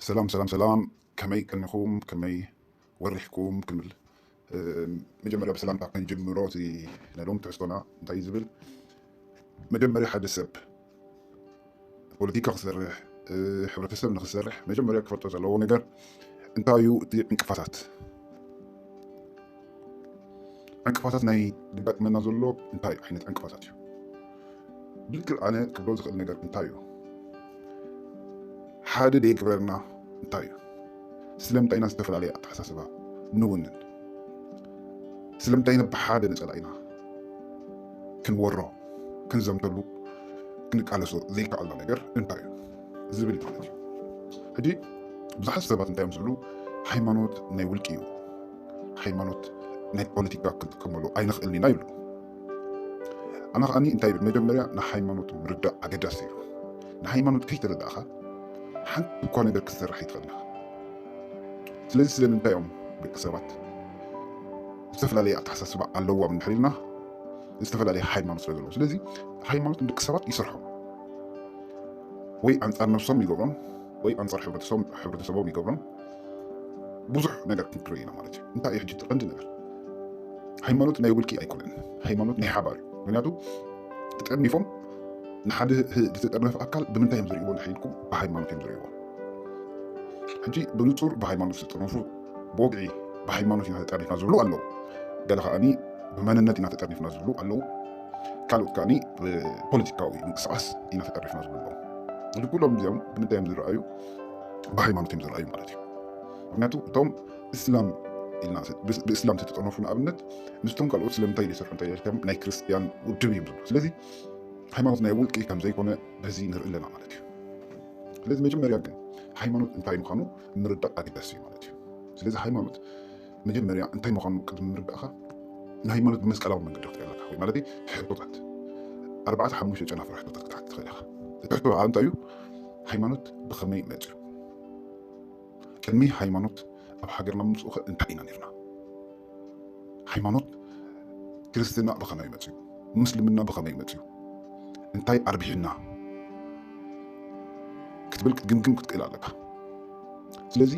ሰላም ሰላም ሰላም፣ ከመይ ቀኒኹም? ከመይ ወሪሕኩም? ክንብል መጀመርያ ብሰላምታ ክንጅምሮ። እቲ ናይ ሎም ትሕዝቶና እንታይ እዩ ዝብል? መጀመርያ ሓደ ሰብ ፖለቲካ ክሰርሕ፣ ሕብረተሰብ ንክሰርሕ መጀመርያ ክፈልጦ ዘለዎ ነገር እንታይ እዩ? እቲ ዕንቅፋታት ዕንቅፋታት ናይ ድጋጥመና ዘሎ እንታይ ዓይነት ዕንቅፋታት እዩ? ብልክዕ ኣነ ክብሎ ዝኽእል ነገር እንታይ እዩ? ሓደ ደየግብረና እንታይ እዩ? ስለምንታይ ኢና ዝተፈላለየ ኣተሓሳስባ ንውንን? ስለምንታይ ኢና ብሓደ ንጸላኢና ክንወሮ ክንዘምተሉ ክንቃለሶ ዘይከኣልና ነገር እንታይ እዩ ዝብል ማለት እዩ። ሕጂ ብዙሓት ሰባት እንታይ እዮም ዝብሉ? ሃይማኖት ናይ ውልቂ እዩ፣ ሃይማኖት ናይ ፖለቲካ ክንጥቀመሉ ኣይንኽእልን ኢና ይብሉ። ኣነ ከኣኒ እንታይ ይብል? መጀመርያ ንሃይማኖት ምርዳእ ኣገዳሲ እዩ። ንሃይማኖት ከይተረዳእኻ ሓንቲ እኳ ነገር ክትሰርሕ ኣይትኽእልን ኢኻ። ስለዚ ስለምንታይ እዮም ደቂ ሰባት ዝተፈላለየ ኣተሓሳስባ ኣለዎም እንድሕር ኢልና ዝተፈላለየ ሃይማኖት ስለ ዘለዎ። ስለዚ ሃይማኖት ንደቂ ሰባት ይሰርሖም፣ ወይ ኣንጻር ነብሶም ይገብሮም ወይ ኣንጻር ሕብረተሰቦም ይገብሮም። ብዙሕ ነገር ክንርኢ ኢና ማለት እዩ። እንታይ እዩ ሕጂ እቲ ቀንዲ ነገር? ሃይማኖት ናይ ውልቂ ኣይኮነን፣ ሃይማኖት ናይ ሓባር እዩ። ምክንያቱ ተጠርኒፎም ንሓደ ዝተጠርነፈ ኣካል ብምንታይ እዮም ዝርእይዎ እንድሕር ኢልኩም? ብሃይማኖት እዮም ዝርእይዎ። ሕጂ ብንጹር ብሃይማኖት ዝተጠርነፉ፣ ብወግዒ ብሃይማኖት ኢና ተጠርኒፍና ዝብሉ ኣለዉ። ገለ ከኣኒ ብመንነት ኢና ተጠርኒፍና ዝብሉ ኣለዉ። ካልኦት ከኣኒ ብፖለቲካዊ ምንቅስቃስ ኢና ተጠርኒፍና ዝብሉ ኣለዉ። እዚ ኩሎም እዚኦም ብምንታይ እዮም ዝረኣዩ? ብሃይማኖት እዮም ዝረኣዩ ማለት እዩ። ምክንያቱ እቶም እስላም ኢልና ብእስላም ተተጠርነፉ ንኣብነት ምስቶም ካልኦት ስለምንታይ ይሰርሑ እንታይ ኢልካም ናይ ክርስትያን ውድብ እዮም ዝብሉ። ስለዚ ሃይማኖት ናይ ውልቂ ከም ዘይኮነ በዚ ንርኢ ኣለና ማለት እዩ። ስለዚ መጀመርያ ግን ሃይማኖት እንታይ ምዃኑ ምርዳእ ኣገዳሲ እዩ ማለት እዩ። ስለዚ ሃይማኖት መጀመርያ እንታይ ምዃኑ ቅድሚ ምርዳእካ ንሃይማኖት ብመስቀላዊ መንገዲ ክትሪኦ ኣለካ፣ ወይ ማለት ሕቶታት ኣርባዕተ ሓሙሽተ ጨናፍር ሕቶታት ክትሓት ትኽእል ኢኻ። እቲ ሕቶ ከዓ እንታይ እዩ? ሃይማኖት ብኸመይ መፅዩ? ቅድሚ ሃይማኖት ኣብ ሃገርና ምምፅኡ ከ እንታይ ኢና ነርና? ሃይማኖት ክርስትና ብኸመይ መፅዩ? ምስልምና ብኸመይ መፅዩ? እንታይ ኣርቢሕና ክትብል ክትግምግም ክትክእል ኣለካ። ስለዚ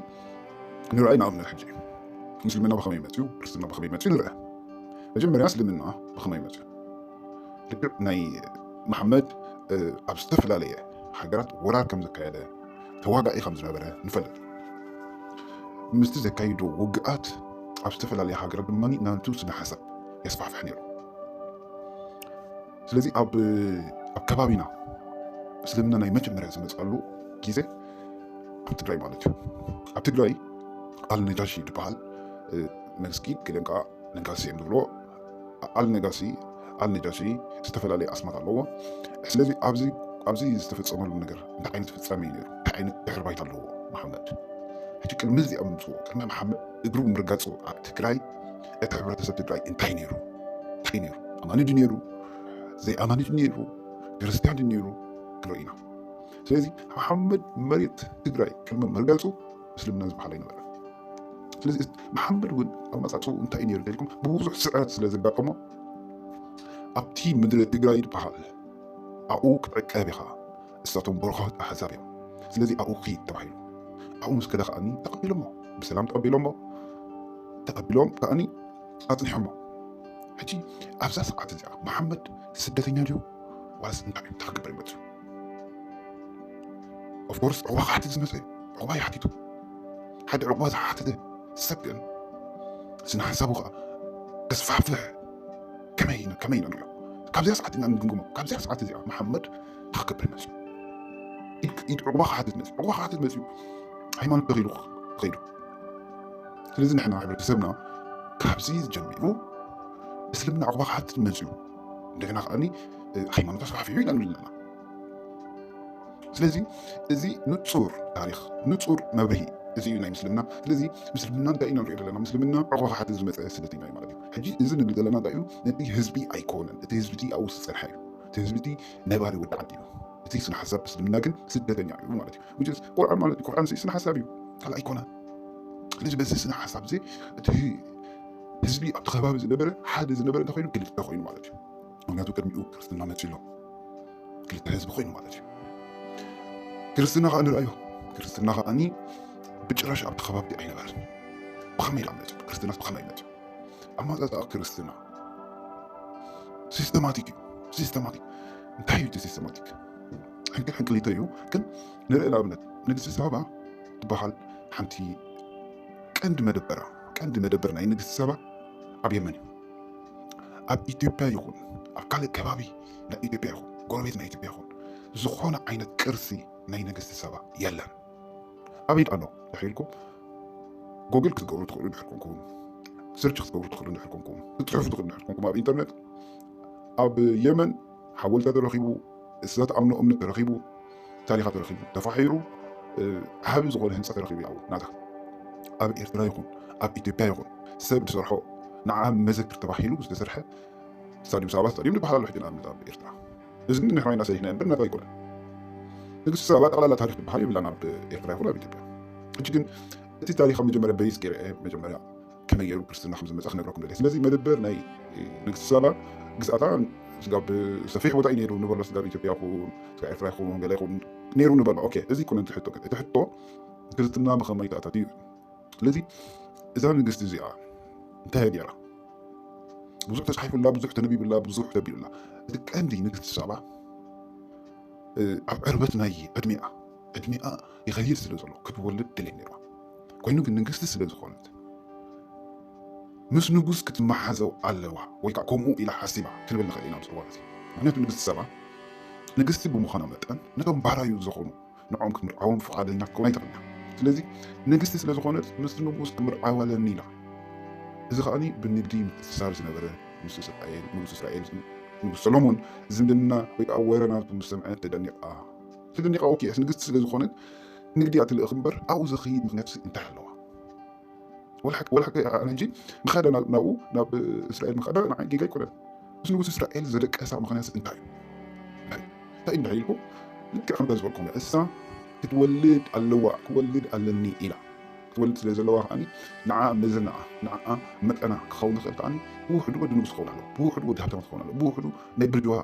ንርኣይ ንኣብነት ሕጂ ምስልምና ብኸመይ መፅዩ፣ ክርስትና ብኸመይ መፅዩ ንርአ። መጀመርያ እስልምና ብኸመይ መፅዩ? ልክዕ ናይ መሓመድ ኣብ ዝተፈላለየ ሃገራት ወራር ከም ዘካየደ ተዋጋኢ ከም ዝነበረ ንፈልጥ። ምስቲ ዘካይዶ ውግኣት ኣብ ዝተፈላለየ ሃገራት ድማ ናቱ ስነ ሓሳብ የስፋሕፍሕ ነይሩ። ስለዚ ኣብ ኣብ ከባቢና እስልምና ናይ መጀመርያ ዝመፅኣሉ ግዜ ኣብ ትግራይ ማለት እዩ። ኣብ ትግራይ ኣልነጃሺ ዝበሃል መስጊድ ገለን ከዓ ነጋሲ እዮም ዝብልዎ። ኣልነጋሲ ኣልነጃሺ ዝተፈላለየ ኣስማት ኣለዎ። ስለዚ ኣብዚ ዝተፈፀመሉ ነገር እንታይ ዓይነት ፍፃመ እዩ ነይሩ? እንታይ ዓይነት ድሕሪ ባይታ ኣለዎ መሓመድ? ሕጂ ቅድሚ እዚ ኣብ ምምፅኡ ቅድሚ መሓመድ እግሩ ምርጋፁ ኣብ ትግራይ እቲ ሕብረተሰብ ትግራይ እንታይ ነይሩ? እንታይ ነይሩ? ኣማኒ ድዩ ነይሩ? ዘይኣማኒ ድዩ ነይሩ? ክርስትያን ድዩ ነይሩ? ክንርኢ ኢና። ስለዚ መሓመድ መሬት ትግራይ ቅድሚ ምርጋፁ እስልምና ዝበሃል ኣይነበረ። ስለዚ መሓመድ እውን ኣብ መጻጽኡ እንታይ እዩ ነይሩ ኢልኩም ብብዙሕ ስዕረት ስለ ዘጋጠሞ ኣብቲ ምድሪ ትግራይ ዝበሃል ኣብኡ ክትዕቀብ ኢኻ፣ እሳቶም በረኻት ኣሕዛብ እዮም፣ ስለዚ ኣብኡ ክይድ ተባሂሉ። ኣብኡ ምስ ከደ ከኣኒ ተቐቢሎሞ፣ ብሰላም ተቐቢሎሞ፣ ተቐቢሎም ከኣኒ ኣጽኒሖሞ። ሕጂ ኣብዛ ሰዓት እዚኣ መሓመድ ስደተኛ ድዩ ዋላስ እንታይ እዩ እንታይ ክገብር ይመፅእ? ኦፍኮርስ ዕቑባ ክሓትት ዝመፀ ዕቑባ ይሓቲቱ። ሓደ ዕቑባ ዝሓተተ ሰብ ግን ስነ ሓሳቡ ከዓ ከስፋሕፍሕ ከመይ ከመይ ኢና ንሪኦ? ካብዚኣ ሰዓት ኢና ንግምግሞ። ካብዚኣ ሰዓት እዚኣ መሓመድ ክገብር መፅዩ ኢድ ዕቑባ ክሓትት መፅዩ ዕቑባ ክሓትት መፅዩ ሃይማኖት ተኺሉ ተኸይዱ። ስለዚ ንሕና ሕብረተሰብና ካብዚ ጀሚሩ እስልምና ዕቑባ ክሓትት መፅዩ እንደገና ከዓኒ ሃይማኖት ኣስፋሕፊሑ ኢና ንብል ኣለና። ስለዚ እዚ ንጹር ታሪኽ ንጹር መብርሂ እዚ እዩ ናይ ምስልምና። ስለዚ ምስልምና እንታይ ኢና ንሪኦ ዘለና? ምስልምና ዕቑባ ክሓትት ዝመፀ ስደተኛ እዩ ማለት እዩ። ሕጂ እዚ ንብል ዘለና እንታይ እዩ? ነቲ ህዝቢ ኣይኮነን። እቲ ህዝቢ እቲ ኣብኡ ዝፀንሐ እዩ። እቲ ህዝቢ እቲ ነባሪ ወዲ ዓዲ እዩ። እቲ ስነ ሓሳብ እስልምና ግን ስደተኛ እዩ ማለት እዩ። ቁርኣን ማለት እዩ። ቁርኣን ስነ ሓሳብ እዩ፣ ካልእ ኣይኮነን። ስለዚ በዚ ስነ ሓሳብ እዚ እቲ ህዝቢ ኣብቲ ከባቢ ዝነበረ ሓደ ዝነበረ እንተኮይኑ ክልተ ኮይኑ ማለት እዩ። ምክንያቱ ቅድሚኡ ክርስትና መፂኡ ኣሎ፣ ክልተ ህዝቢ ኮይኑ ማለት እዩ። ክርስትና ከዓ ንርኣዮ ክርስትና ከዓኒ ብጭራሽ ኣብቲ ከባቢ ኣይነበረን። ብኸመይ ኢላ መፅኡ? ክርስትናስ ብኸመይ መፅኡ? ኣመፃፅኣ ክርስትና ሲስተማቲክ እዩ። ሲስተማቲክ እንታይ እዩ እቲ ሲስተማቲክ? ሕንቅል ሕንቅሊተ እዩ። ግን ንርኢ ንኣብነት ንግስቲ ሳባ ትበሃል ሓንቲ ቀንዲ መደበራ ቀንዲ መደበር ናይ ንግስቲ ሳባ ኣብ የመን እዩ። ኣብ ኢትዮጵያ ይኹን ኣብ ካልእ ከባቢ ናይ ኢትዮጵያ ይኹን ጎረቤት ናይ ኢትዮጵያ ይኹን ዝኾነ ዓይነት ቅርሲ ናይ ንግስቲ ሳባ የለን። ኣበይ ኣሎ ድሕር ኢልኩም ጎግል ክትገብሩ ትኽእሉ ድሕር ኮንኩም፣ ስርች ክትገብሩ ትኽእሉ ድሕር ኮንኩም፣ ክትፅሕፉ ትኽእሉ ድሕር ኮንኩም ኣብ ኢንተርኔት ኣብ የመን ሓወልታ ተረኺቡ፣ እዛ ትኣምኖ እምነት ተረኺቡ፣ ታሪኻ ተረኺቡ ተፋሒሩ፣ ዓቢ ዝኾነ ህንፃ ተረኺቡ ይኣው ናታ ኣብ ኤርትራ ይኹን ኣብ ኢትዮጵያ ይኹን ሰብ ዝሰርሖ ንዓ መዘክር ተባሂሉ ዝተሰርሐ ስታዲየም ሳባ ስታዲየም ዝበሃል ኣሎ ሕጂ ንኣብነት ኣብ ኤርትራ። እዚ ንሕና ኢና ሰሪሕና እምበር ናታ ኣይኮነን። ንግስቲ ሳባ ጠቕላላ ታሪኽ ዝበሃል የብላን ኣብ ኤርትራ ይኹን ኣብ ኢትዮጵያ። ሕጂ ግን እቲ ታሪኽ ኣብ መጀመርያ በይስ ገይረ መጀመርያ ከመይ ገይሩ ክርስትና ከም ዝመፀ ክነግረኩም ደልየ። ስለዚ መደበር ናይ ንግስቲ ሳባ ግዝኣታ ስጋብ ሰፊሕ ቦታ እዩ ነይሩ ንበሎ፣ ስጋብ ኢትዮጵያ ይኹን ስጋብ ኤርትራ ይኹን ገለ ይኹን ነይሩ ንበሎ። ኦኬ፣ እዚ ይኮነ እቲ ሕቶ። ግን እቲ ሕቶ ክርስትና ብኸመይ ተኣታትዩ እዩ። ስለዚ እዛ ንግስቲ እዚኣ እንታይ ገይራ? ብዙሕ ተፃሒፉላ፣ ብዙሕ ተነቢቡላ፣ ብዙሕ ተቢሉላ። እቲ ቀንዲ ንግስቲ ሳባ ኣብ ዕርበት ናይ ዕድሜኣ ዕድሜኣ ይኸይድ ስለ ዘሎ ክትወልድ ድሌት ነይርዋ። ኮይኑ ግን ንግስቲ ስለ ዝኾነት ምስ ንጉስ ክትመሓዘው ኣለዋ ወይ ከዓ ከምኡ ኢላ ሓሲባ ክንብል ንኽእል ኢና ኣብዚ እዋን እዚ። ምክንያቱ ንግስቲ ሳባ ንግስቲ ብምዃና መጠን ነቶም ባራዩ ዝኾኑ ንዕኦም ክትምርዓዎም ፍቓደኛ ክትከውን ኣይትኽእልን። ስለዚ ንግስቲ ስለ ዝኾነት ምስ ንጉስ ክምርዓው ኣለኒ ኢላ። እዚ ከዓኒ ብንግዲ ምትእስሳር ዝነበረ ምስ እስራኤል ንጉስ እስራኤል ንጉስ ሰሎሞን ዝምድና ወይ ከዓ ወረ ናቱ ምስ ሰምዐት ተደኒቓ። ተደኒቓ ኦኬ ንግስቲ ስለ ዝኾነት ንግዲ እያ ትልእኽ እምበር ኣብኡ ዘኽይድ ምክንያት እንታይ ኣለዋ? ወላ ሓቂ ወላ ሓቂ ኣነ ሕጂ ምኻዳ ናብ- ናብኡ ናብ እስራኤል ምኻዳ ንዓይ ጌጋ ኣይኮነን። ምስ ንጉስ እስራኤል ዘደቀሳ ምክንያት እንታይ እዩ? እንታይ እንታይ ኢልኩ ልክዕ ከምታ ዝበልኩም እሳ ክትወልድ ኣለዋ ክወልድ ኣለኒ ኢላ ክትወልድ ስለ ዘለዋ ከዓኒ ንዓ መዘናኣ ንዓ መጠና ክኸውን ዝኽእል ከዓኒ ብውሕዱ ወዲ ንጉስ ክኸውን ኣለዎ ብውሕዱ ወዲ ሃብታም ክኸውን ኣለዎ ብውሕዱ ናይ ብርጅዋ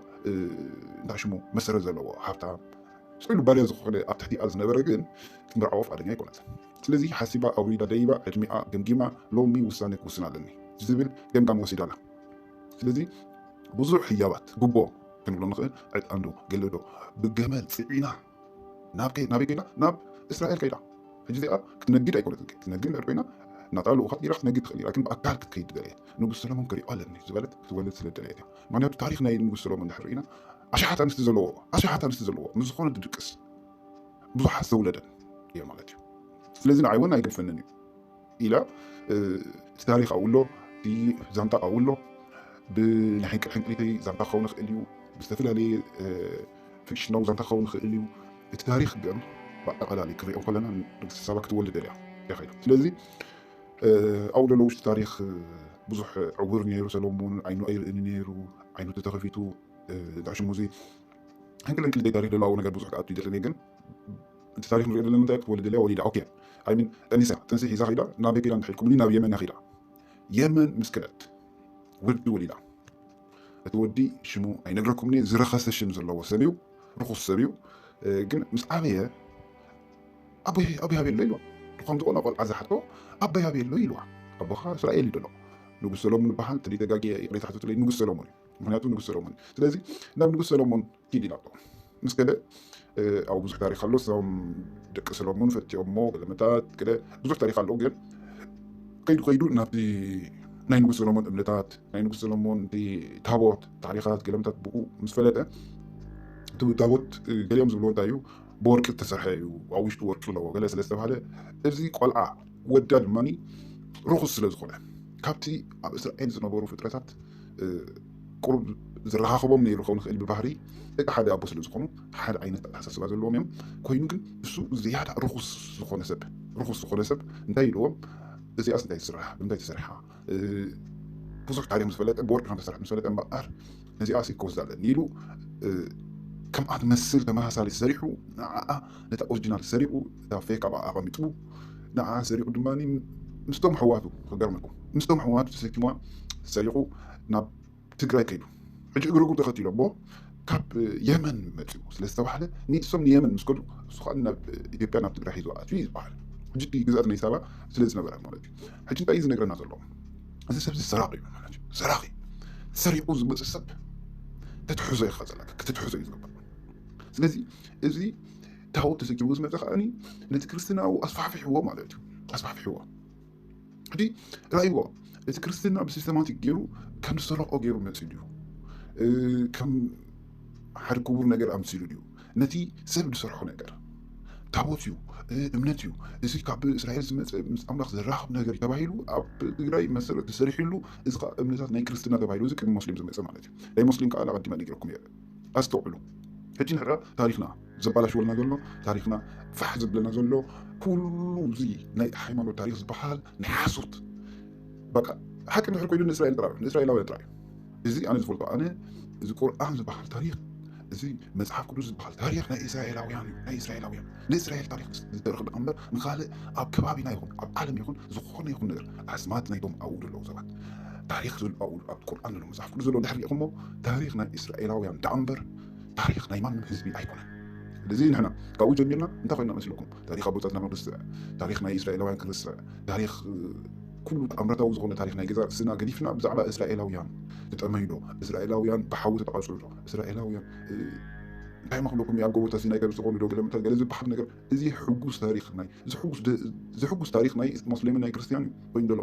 እንታይ ሽሙ መሰረት ዘለዎ ሃብታም ስሉ ባርያ ዝኾነ ኣብ ትሕቲኣ ዝነበረ ግን ክትምርዓዎ ፍቓደኛ ኣይኮነትን። ስለዚ ሓሲባ ኣውሪዳ ደይባ ዕድሚኣ ገምጊማ ሎሚ ውሳነ ክውስን ኣለኒ ዝብል ገምጋም ወሲዳ ኣላ። ስለዚ ብዙሕ ህያባት ጉቦ ክንብሎ ንኽእል ዕጣን ዶ ገለ ዶ ብገመል ፅዒና ናብ ከይ- ናበይ ከይዳ ናብ እስራኤል ከይዳ ሕጂ እዚኣ ክትነግድ ኣይኮነትን ክትነግድ እንድሕር ኮይና ናታ ልኡኻት ጌራ ክትነግድ ትኽእል ኢላ ግን ብኣካል ክትከይድ ዝደለየት ንጉስ ሰሎሞን ክሪኦ ኣለኒ ዝበለት ክትወልድ ስለ ዝደለየት እያ። ምክንያቱ ታሪኽ ናይ ንጉስ ሰሎሞን እንድሕር ርኢና ኣሽሓት ኣንስቲ ዘለዎ ኣሽሓት ኣንስቲ ዘለዎ ምስ ዝኾነ ድድቅስ ብዙሓት ዘውለደን እየ ማለት እዩ። ስለዚ ንዓይ እውን ኣይገድፈንን እዩ ኢላ እቲ ታሪኽ ኣብኡ ኣሎ እቲ ዛንታ ኣብኡ ኣሎ ብናይ ሕንቅል ሕንቅሊተይ ዛንታ ክኸውን ይኽእል እዩ ብዝተፈላለየ ፊክሽናዊ ዛንታ ክኸውን ይኽእል እዩ። እቲ ታሪኽ ግን ብኣጠቓላሊ ክንሪኦ ከለና ንግስቲ ሳባ ክትወልድ ደልያ እያ ከይዳ ስለዚ ኣብኡ ዘሎ ውሽጢ ታሪኽ ብዙሕ ዕውር ነይሩ ሰሎሙን ዓይኑ ኣይርእን ነይሩ ዓይኑ ተተኸፊቱ እንታይ ሽሙ እዚ ሕንቅል ሕንቅል ደይ ታሪኽ ደሎ ኣብኡ ነገር ብዙሕ ክኣቱ ይደልን ግን እቲ ታሪኽ ንሪኦ ዘለና እንታይ ክትወልድ ደልያ ወሊዳ ኦኬ ኣይሚን ጠኒሳ ጥንሲ ሒዛ ኺዳ ናበይ ኪዳ እንድሕልኩምኒ ናብ የመን ኺዳ የመን ምስ ከደት ወዲ ወሊዳ እቲ ወዲ ሽሙ ኣይነግረኩምኒ ዝረኸሰ ሽም ዘለዎ ሰብ እዩ ርኹስ ሰብ እዩ ግን ምስ ዓበየ ኣቦይ ኣበይ ሃበ ኣሎ ኢልዋ ድኾም ዝኾነ ቆልዓ ዝሓቶ ኣቦይ ሃበ ኣሎ ኢልዋ ኣቦኻ እስራኤል እዩ ደሎ ንጉስ ሰሎሙን ይበሃል ትለይ ተጋጊየ ይቕሬታ ሕተቱለይ ንጉስ ሰሎሙን እዩ ምክንያቱ ንጉስ ሰሎሙን እዩ ስለዚ ናብ ንጉስ ሰሎሙን ኪድ ኢላቶ ምስ ከደ ኣብኡ ብዙሕ ታሪክ ኣሎ እዞም ደቂ ሰሎሙን ፈትኦሞ ገለመታት ገለ ብዙሕ ታሪክ ኣሎ ግን ከይዱ ከይዱ ናብቲ ናይ ንጉስ ሰሎሞን እምነታት ናይ ንጉስ ሰሎሞን እቲ ታቦት ታሪኻት ገለመታት ብኡ ምስ ፈለጠ እቲ ታቦት ገሊኦም ዝብልዎ እንታይ እዩ ብወርቂ ዝተሰርሐ እዩ ኣብ ውሽጡ ወርቂ ኣለዎ ገለ ስለ ዝተባሃለ እዚ ቆልዓ ወዳ ድማ ርኹስ ስለ ዝኾነ ካብቲ ኣብ እስራኤል ዝነበሩ ፍጥረታት ቁሩብ ዝረኻኽቦም ነይሩ ክኸውን ይኽእል ብባህሪ ደቂ ሓደ ኣቦ ስለ ዝኾኑ ሓደ ዓይነት ኣተሓሳስባ ዘለዎም እዮም ኮይኑ ግን እሱ ዝያዳ ርኹስ ዝኾነ ሰብ ርኹስ ዝኾነ ሰብ እንታይ ኢልዎም እዚኣስ እንታይ ትስራሕ ብምንታይ ትሰርሓ ብዙሕ ታሪክ ምስ ፈለጠ ብወርቂ ከም ተሰርሐ ምስ ፈለጠ እምበኣር ነዚኣስ ክወስዳ ኣለኒ ኢሉ ከምኣ ትመስል ተመሳሳሊ ሰሪሑ ንዓኣ ነታ ኦሪጂናል ሰሪቑ እታ ፌክ ኣብኣ ኣቐሚጡ ንዓኣ ሰሪቑ ድማ ምስቶም ኣሕዋቱ ክገርመኩም ምስቶም ኣሕዋቱ ተሰኪምዋ ሰሪቑ ናብ ትግራይ ከይዱ ሕጂ እግሪ እግሩ ተኸቲሉ ኣቦ ካብ የመን መፅኡ ስለ ዝተባህለ፣ ንሶም ንየመን ምስ ከዱ፣ እሱ ከዓ ናብ ኢትዮጵያ፣ ናብ ትግራይ ሒዙ ኣትዩ እዩ ዝበሃል። ሕጂ እቲ ግዝኣት ናይ ሳባ ስለ ዝነበረ ማለት እዩ። ሕጂ እንታይ እዩ ዝነግረና ዘሎ? እዚ ሰብ እዚ ሰራቂ እዩ ማለት እዩ። ሰራቂ፣ ሰሪቑ ዝመፅእ ሰብ ክትሕዞ ኢኻ ዘለካ፣ ክትትሕዞ እዩ ዝግባእ። ስለዚ እዚ ታቦት ተሰኪሙ ዝመፀ ከዓኒ ነቲ ክርስትና ኣብኡ ኣስፋሕፊሕዎ ማለት እዩ። ኣስፋሕፊሕዎ። ሕጂ ራእይዎ፣ እቲ ክርስትና ብሲስተማቲክ ገይሩ ከም ዝሰረቆ ገይሩ መፂኡ ድዩ? ከም ሓደ ክቡር ነገር ኣምሲሉ ድዩ? ነቲ ሰብ ዝሰርሖ ነገር፣ ታቦት እዩ፣ እምነት እዩ፣ እዚ ካብ እስራኤል ዝመፀ ምስ ኣምላኽ ዘራኽብ ነገር እዩ ተባሂሉ ኣብ ትግራይ መሰረት ተሰሪሕሉ። እዚ ከዓ እምነታት ናይ ክርስትና ተባሂሉ፣ እዚ ቅድሚ ሞስሊም ዝመፀ ማለት እዩ። ናይ ሞስሊም ከዓ ኣቐዲመ ነጊረኩም እየ። ኣስተውዕሉ። ሕጂ ንሕና ታሪኽና ዘባላሽወልና ዘሎ፣ ታሪኽና ፋሕ ዘብለና ዘሎ፣ ኩሉ እዚ ናይ ሃይማኖት ታሪኽ ዝበሃል ናይ ሓሶት፣ በቃ፣ ሓቂ እንድሕር ኮይኑ ንእስራኤል ጥራይ፣ ንእስራኤላውያን ጥራይ። እዚ ኣነ ዝፈልጦ፣ ኣነ እዚ ቁርኣን ዝበሃል ታሪኽ፣ እዚ መጽሓፍ ቅዱስ ዝበሃል ታሪኽ ናይ እስራኤላውያን እዩ፣ ናይ እስራኤላውያን። ንእስራኤል ታሪኽ ዝተርኽ ደኣ እምበር፣ ንኻልእ ኣብ ከባቢና ይኹን ኣብ ዓለም ይኹን ዝኾነ ይኹን ነገር፣ ኣስማት ናይቶም ኣብኡ ዘለዉ ሰባት፣ ታሪኽ ዘሎ ኣብኡ ኣብ ቁርኣን ዘሎ፣ መጽሓፍ ቅዱስ ዘሎ እንድሕር ሪኢኹሞ፣ ታሪኽ ናይ እስራኤላውያን ደኣ እምበር ታሪኽ ናይ ማንም ህዝቢ ኣይኮነን። ስለዚ ንሕና ካብኡ ጀሚርና እንታይ ኮይና መስለኩም? ታሪኽ ኣቦታትና ክርስዕ፣ ታሪኽ ናይ እስራኤላውያን ክርስዕ፣ ታሪኽ፣ እ፣ ኩሉ ተኣምረታዊ ዝኾነ ታሪኽ ናይ ገዛ ስና ገዲፍና ብዛዕባ እስራኤላውያን ተጠመዩ ዶ? እስራኤላውያን ብሓዊ ተተቓጽሉ ዶ? እስራኤላውያን፣ እ፣ እንታይ መኽለኩም ኣብ ጎቦታት ሲናይ ከም ዝኾኑ ዶ? ገለ መታን ገለ ዝበሃል ነገር፣ እዚ ሕጉስ ታሪኽ ናይ፣ እዚ ሕጉስ ደ-፣ እዚ ሕጉስ ታሪኽ ናይ ሞስሊምን ናይ ክርስትያን እዩ ኮይኑ ዘሎ።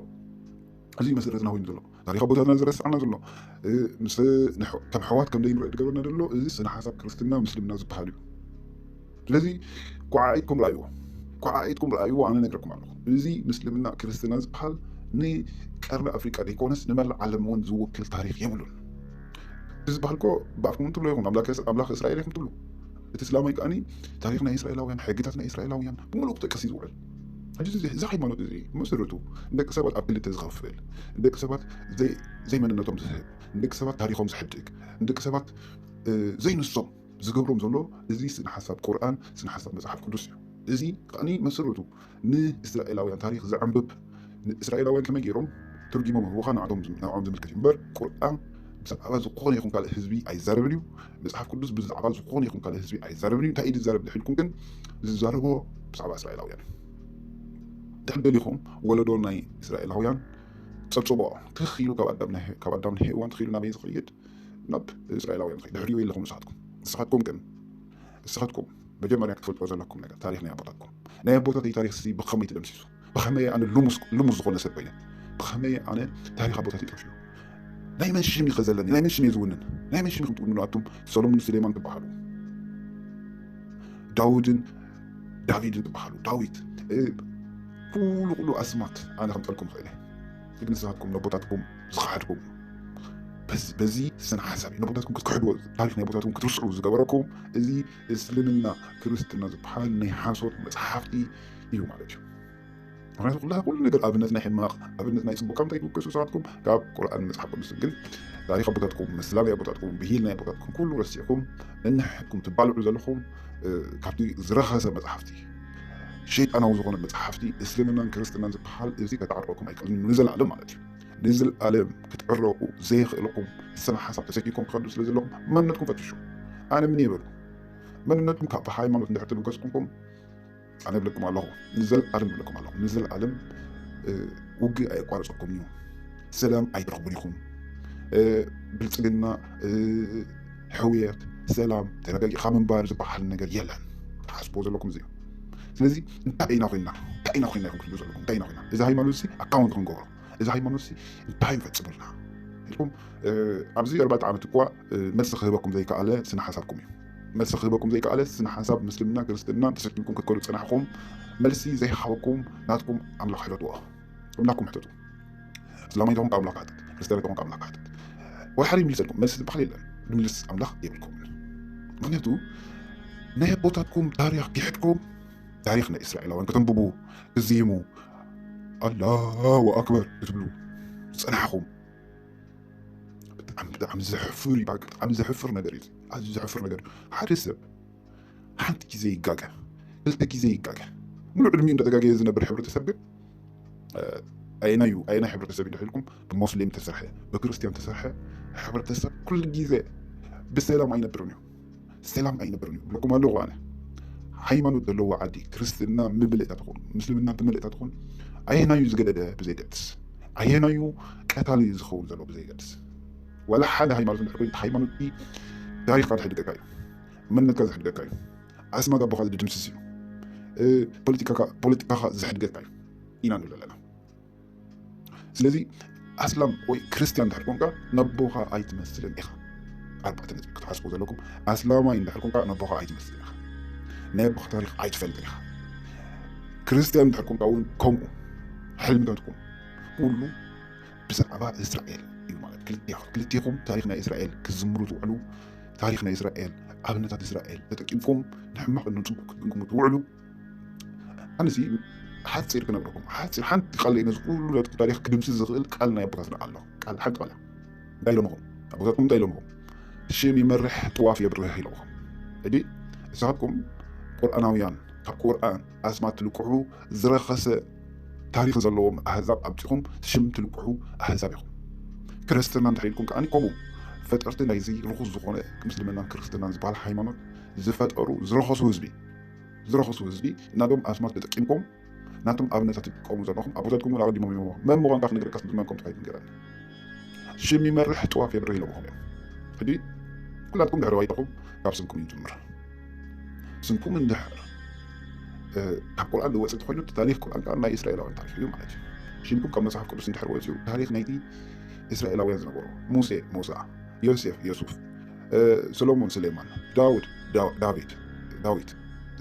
እዚ መሰረትና ኮይኑ ዘሎ። ታሪኽ ኣቦታትና ዝረስዓና ዘሎ፣ እ፣ ምስ ንሕ-፣ ከም ኣሕዋት ከም ዘይንርኢ ዝገብረና ዘሎ፣ እዚ ስነ ሓሳብ ክርስትና ምስልምና ዝበሃል እዩ። ስለዚ ኳዓ ኢድኩም ረኣይዎ። ኳዓ ኢድኩም ረኣይዎ፣ ኣነ ነግረኩም ኣለኹ። እዚ ምስልምና ክርስትና ዝበሃል ንቀርኒ ኣፍሪቃ ዘይኮነስ ንመላእ ዓለም እውን ዝውክል ታሪኽ የብሉን። እዚ ዝበሃል እኮ ብኣፍኩም ትብሉ ኢኹም፣ ኣምላኽ፣ ኣምላኽ እስራኤል ኢኹም ትብሉ። እቲ እስላማይ ከኣኒ ታሪኽ ናይ እስራኤላውያን፣ ሕግታት ናይ እስራኤላውያን ብምሉእ ክጠቅስ እዩ ዝውዕል። ሕጂ እዚ፣ እዚ ሃይማኖት እዚ መሰረቱ ንደቂ ሰባት ኣብ ክልተ ዝኸፍል፣ ንደቂ ሰባት ዘይ-፣ ዘይመንነቶም ዝህብ፣ ንደቂ ሰባት ታሪኾም ዝሕድግ፣ ንደቂ ሰባት፣ እ፣ ዘይንሶም ዝገብሮም ዘሎ እዚ ስነ ሓሳብ ቁርኣን፣ ስነ ሓሳብ መጽሓፍ ቅዱስ እዩ። እዚ ከኣኒ መሰረቱ ንእስራኤላውያን ታሪኽ ዘዕንብብ፣ ንእስራኤላውያን ከመይ ገይሮም ትርጉሞም ህቡኻ ንዓቶም፣ ንዕኦም ዝምልከት እዩ እምበር፣ ቁርኣን ብዛዕባ ዝኾነ ይኹን ካልእ ህዝቢ ኣይዛረብን እዩ። መጽሓፍ ቅዱስ ብዛዕባ ዝኾነ ይኹን ካልእ ህዝቢ ኣይዛረብን እዩ። እንታይ እዩ ዝዛረብ ድሕልኩም ግን፣ ዝዛረቦ ብዛዕባ እስራኤላውያን እዩ። እንድሕር ደሊኹም ወለዶ ናይ እስራኤላውያን ጸብጽቦ፣ ትኽ ኢሉ ካብ ኣዳም ናይ፣ ካብ ኣዳም ንሄዋን ትኽ ኢሉ ናበይ ዝኸይድ? ናብ እስራኤላውያን ይኸይድ። ድሕሪኡ የለኹም ንስኻትኩም። ንስኻትኩም ግን፣ ንስኻትኩም መጀመርያ ክትፈልጥዎ ዘለኩም ነገር፣ ታሪኽ ናይ ኣቦታትኩም። ናይ ኣቦታተይ ታሪኽ ሲ ብኸመይ ተደምሲሱ? ብኸመይ ኣነ ልሙስ፣ ልሙስ ዝኾነ ሰብ ኮይነ? ብኸመይ ኣነ ታሪኽ ኣቦታተይ ጠፊኡ? ናይ መን ሽም እዩ ከ ዘለኒ? ናይ መን ሽም እዩ ዝውንን? ናይ መን ሽም ኢኹም ትውንኑ ኣቱም? ሰሎሞን፣ ስሌማን ትበሃሉ፣ ዳውድን ዳቪድን ትበሃሉ፣ ዳዊት፣ እ፣ ኩሉ፣ ኩሉ ኣስማት ኣነ ከምጠልኩም ይኽእል እየ። ግን ንስኻትኩም ነቦታትኩም ዝኸሓድኩም፣ በዚ፣ በዚ ስነ ሓሳብ እዩ። ነቦታትኩም ክትክሕድዎ፣ ታሪኽ ናይ ቦታትኩም ክትርስዑ ዝገበረኩም፣ እዚ እስልምና ክርስትና ዝበሃል ናይ ሓሶት መጽሓፍቲ እዩ ማለት እዩ። ምክንያቱ ኩላ፣ ኩሉ ነገር ኣብነት ናይ ሕማቕ፣ ኣብነት ናይ ጽቡቕ፣ ካብ እንታይ ትውከሱ ንስኻትኩም? ካብ ቁርኣን መጽሓፍ ቅዱስ። ግን ታሪኽ ኣቦታትኩም፣ መስላ ናይ ኣቦታትኩም፣ ብሂል ናይ ኣቦታትኩም ኩሉ ረሲዕኩም፣ ነንሕድኩም ትባልዑ ዘለኹም፣ እ፣ ካብቲ ዝረኸሰ መጽሓፍቲ፣ ሸይጣናዊ ዝኾነ መጽሓፍቲ፣ እስልምናን ክርስትናን ዝበሃል፣ እዚ ከተዓርቀኩም ኣይክእልን ንዘለኣለም ማለት እዩ። ንዘለኣለም ክትዕረቁ ዘይኽእልኩም ስነ ሓሳብ ተሰኪምኩም ትኸዱ ስለ ዘለኹም፣ መንነትኩም ፈትሹ። ኣነ ምን ይበሉ? መንነትኩም ካብ ሃይማኖት እንድሕር ትብገስ ኮንኩም፣ ኣነ እብለኩም ኣለኹ፣ ንዘለኣለም እብለኩም ኣለኹ፣ ንዘለኣለም፣ እ፣ ውግእ ኣየቋርጸኩም እዩ። ሰላም ኣይትረኽቡን ኢኹም። እ፣ ብልጽግና፣ እ፣ ሕውየት፣ ሰላም፣ ተረጋጊእኻ ምንባር ዝበሃል ነገር የለን። ትሓስብዎ ዘለኩም እዚ እዩ። ስለዚ እንታይ ኢና ኮይንና? እንታይ ኢና ኮይንና ኢኹም ትብሉ ዘለኩም? እንታይ ኢና ኮይንና? እዚ ሃይማኖት እዚ ኣካውንት ክንገብሮ፣ እዚ ሃይማኖት እዚ እንታይ ይፈጽመልና ኢልኩም፣ እ፣ ኣብዚ ኣርባዕተ ዓመት እኳ፣ እ፣ መልሲ ክህበኩም ዘይከኣለ ስነ ሓሳብኩም እዩ። መልሲ ክህበኩም ዘይከኣለ ስነ ሓሳብ ምስልምና ክርስትናን ተሰኪምኩም ክትከዱ ዝጸናሕኩም መልሲ ዘይሃበኩም ናትኩም ኣምላኽ ሕተትዎ። ኣምላኽኩም ሕተቱ። እስላማይ ተኾንካ ኣምላኽ ሕተት፣ ክርስትያን ተኾንካ ኣምላኽ ሕተት። ወይ ሓደ ይምልሰልኩም፣ መልሲ ዝበሃል የለን። ንምልስ ኣምላኽ የብልኩምን። ምክንያቱ ናይ ኣቦታትኩም ታሪኽ ጊሕድኩም፣ ታሪኽ ናይ እስራኤላውያን ከተንብቡ፣ ክትዝይሙ፣ ኣላሁ ኣክበር ክትብሉ ዝጸናሕኩም፣ ብጣዕሚ፣ ብጣዕሚ ዘሕፍር እዩ። በቃ ብጣዕሚ ዘሕፍር ነገር እዩ። ኣዝዩ ዘሕፍር ነገር እዩ። ሓደ ሰብ ሓንቲ ግዜ ይጋገ፣ ክልተ ግዜ ይጋገ። ሙሉእ ዕድሚኡ እንዳተጋገየ ዝነብር ሕብረተሰብ ግን፣ እ፣ ኣየናይ እዩ? ኣየናይ ሕብረተሰብ እዩ ኢልኩም? ብሞስሊም ተሰርሐ፣ ብክርስትያን ተሰርሐ ሕብረተሰብ ኩሉ ግዜ ብሰላም ኣይነብርን እዩ። ሰላም ኣይነብርን እዩ ብለኩም ኣለኹ ኣነ። ሃይማኖት ዘለዎ ዓዲ፣ ክርስትና ብምልእታ ትኹን፣ ምስልምና ብምልእታ ትኹን፣ ኣየናዩ ዝገደደ ብዘይገድስ፣ ኣየናዩ ቀታሊ ዝኸውን ዘሎ ብዘይገድስ፣ ዋላ ሓደ ሃይማኖት እንድሕር ኮይኑ፣ ሃይማኖት ታሪኽካ ዝሕድገካ እዩ፣ መንነትካ ዝሕድገካ እዩ፣ ኣስማት ኣቦኻ ዝድምስስ እዩ፣ ፖለቲካኻ ዝሕድገካ እዩ ኢና ንብል ኣለና። ስለዚ ኣስላም ወይ ክርስትያን እንድሕር ኮንካ፣ ነቦኻ ኣይትመስልን ኢኻ። ኣርባዕተ ነጥቢ ክትሓስቡ ዘለኩም። ኣስላማይ እንድሕር ኮንካ፣ ነቦኻ ኣይትመስልን ኢኻ። ናይ ኣቦኻ ታሪኽ ኣይትፈልጥን ኢኻ። ክርስትያን እንድሕር ኮንካ እውን ከምኡ። ሕልምታትኩም ኩሉ ብዛዕባ እስራኤል እዩ ማለት። ክልቲኹም ታሪኽ ናይ እስራኤል ክትዝምሩ ትውዕሉ። ታሪኽ ናይ እስራኤል፣ ኣብነታት እስራኤል ተጠቂምኩም ንሕማቕ ንፅቡቅ ክትግምግሙ ትውዕሉ። ኣነሲ ሓፂር ክነግረኩም፣ ሓፂር ሓንቲ ቃል ነዚ ኩሉ ናትኩም ታሪኽ ክድምስስ ዝኽእል ቃል ናይ ኣቦታትና ኣሎ። ቃል፣ ሓንቲ ቃል። እንታይ ኢሎምኹም ኣቦታትኩም? እንታይ ኢሎምኹም? ሽም ይመርሕ ጥዋፍ የብርህ ኢሎምኹም። ሕጂ ንስኻትኩም ቁርኣናውያን፣ ካብ ቁርኣን ኣስማት ትልቅሑ፣ ዝረኸሰ ታሪኽ ዘለዎም ኣህዛብ ኣምፂኹም ሽም ትልቅሑ ኣህዛብ ኢኹም። ክርስትና እንድሕር ኢልኩም ከኣ ከምኡ፣ ፈጠርቲ ናይዚ ርኹስ ዝኾነ ምስልምናን ክርስትናን ዝበሃል ሃይማኖት ዝፈጠሩ ዝረኸሱ ህዝቢ፣ ዝረኸሱ ህዝቢ ናቶም ኣስማት ተጠቂምኩም፣ ናቶም ኣብነታት ትጥቀሙ ዘለኹም ኣቦታትኩም እውን ኣቐዲሞም እዮም። መን ምዃንካ ክነግረካስ ብመን ከም ትኸይድ ንገረኒ። ሽም ይመርሕ ጥዋፍ የብርህ ኢሎምኹም እዮም። ሕጂ ኩላትኩም ድሕሪ ባይታኹም ካብ ስምኩም ይጅምር። ስምኩም እንድሕር፣ እ፣ ካብ ቁርኣን ዝወፅእ እንተኾይኑ፣ እቲ ታሪኽ ቁርኣን ከዓ ናይ እስራኤላውያን ታሪኽ እዩ ማለት እዩ። ሽምኩም ካብ መጽሓፍ ቅዱስ እንድሕር ወፂኡ፣ ታሪኽ ናይቲ እስራኤላውያን ዝነበሩ፣ ሙሴ፣ ሙሳ፣ ዮሴፍ፣ የሱፍ፣ እ፣ ሰሎሞን፣ ስሌማን፣ ዳውድ፣ ዳ-፣ ዳዊት፣ ዳዊት